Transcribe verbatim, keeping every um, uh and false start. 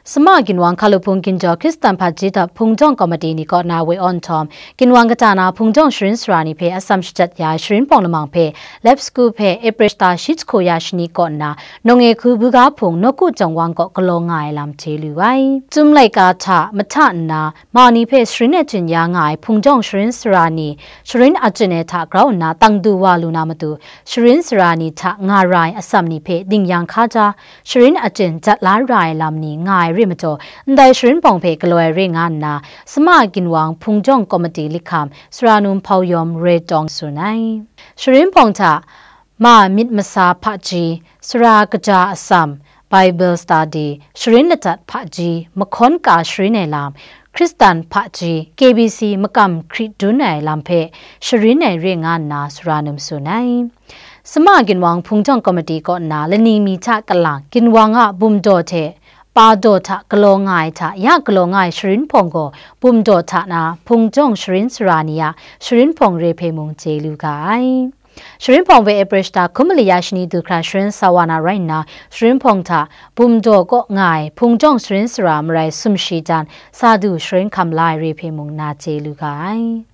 Sama ginwang hkalup hpung ginjaw Hkristan hpaji dap hpungdawng komiti ni kaw na woi awn htawm, ginwang kata na hpungdawng sharin sara ni hpe atsam shajat ya ai sharin hpawng lamang hpe Lep School hpe April shata shi jahku ya shani kaw nna, nawng e hku buga hpung nawku jawng wang kaw galaw nga ai lam chye lu ai. Chyum laika hta mahta nna, ma ni hpe sharin e chyen ya nga ai hpungdawng sharin sara ni, sharin achyin e hta grau nna tang du wa lu na matu, sharin sara ni hta nga ra ai atsam ni hpe ding yang hkaja, sharin achyin jat la ra ai lam ni nga ai re majaw, ndai sharin hpawng hpe galaw ai re nga nna, Sama ginwang hpungdawng komiti likham Sara Num Hpau Yawm Re Tawng tsun ai. Sharin hpawng hta, ma myit masa hpaji, sara kaja atsam, Bible study, sharin ladat hpaji, mahkawn ka sharin ai lam, Hkristan hpaji, K B C makam hkrit dun ai lam hpe sharin ai re nga nna Sara Num tsun ai. Sama ginwang hpungdawng komiti kaw nna lani mi hta kalang, ginwang a bumdaw hte pa daw hta galaw nga ai hta ya galaw nga ai sharin hpawng gaw bumdaw hta na hpungdawng sharin sara ni a sharin hpawng re hpe mung chye lu ga ai. Sharin hpawng hpe April shata hkum mali ya shani du hkra sharin sa wa na rai nna, sharin hpawng hta bumdaw kaw nga ai hpungdawng sharin sara marai sumshi jan sa du sharin hkam la ai re hpe mung na chye lu ga ai.